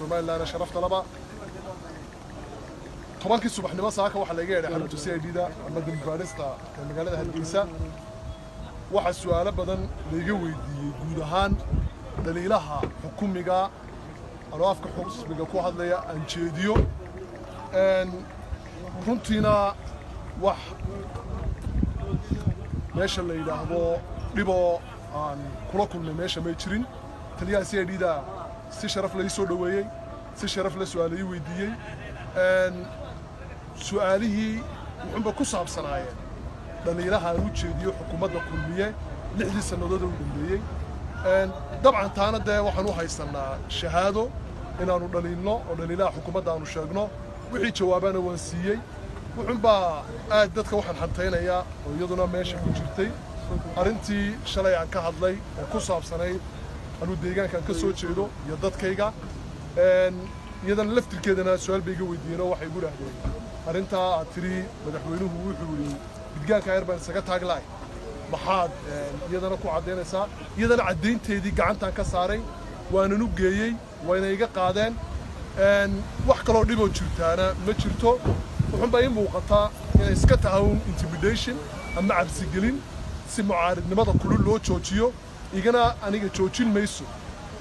Somaliland sharafta laba 10-kii subaxnimo saaka waxaa laga yeedhay xarunta CID-da ama dembi baadhista ee magaalada Hargeysa. Waxaa su'aalo badan layga weydiiyey guud ahaan dhaliilaha xukumiga anoo afka xisbiga ku hadlaya aan jeediyo. Runtiina wax meesha la yidhaahdo dhiboo aan kula kulmay meesha may jirin. Taliyaha CID-da si sharaf la ii soo dhoweeyey, si sharaf la su'aala ii weydiiyey. Su'aalihii wuxuunba ku saabsanaayeen dhaliilaha aan u jeediyo xukuumadda Kulmiye 6-dii sannadood u dambeeyey. Dabcan taana dee waxaan u haysannaa shahaado inaannu dhaliilno oo dhaliilaha xukuumadda aanu sheegno. Wixii jawaabana waan siiyey. Wuxuunbaa aad dadka waxaan xantaynayaa oo iyaduna meesha ku jirtay arrintii shalay aan ka hadlay oo ku saabsanayd anuu deegaankaan ka soo jeedo iyo dadkayga. Iyadana laftirkeedana su-aal bay iga weydiiyeen oo waxay igu dhahdeen, arrintaa aad tiri madaxweynuhu wuxuu yidhi midgaanka yar baan isaga taaglahay, maxaad iyadana ku caddaynaysaa? Iyadana caddaynteedii gacantaan ka saaray, waanan u geeyey, wayna iga qaadeen. Wax kaloo dhiboo jirtaana ma jirto. Wuxuunbaa ii muuqataa inay iska tahay un intimidation ama cabsigelin si mucaaridnimada kulul loo joojiyo. Igana aniga joojin mayso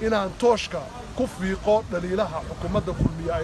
inaan tooshka ku fiiqo dhaliilaha xukuumadda Kulmiye ay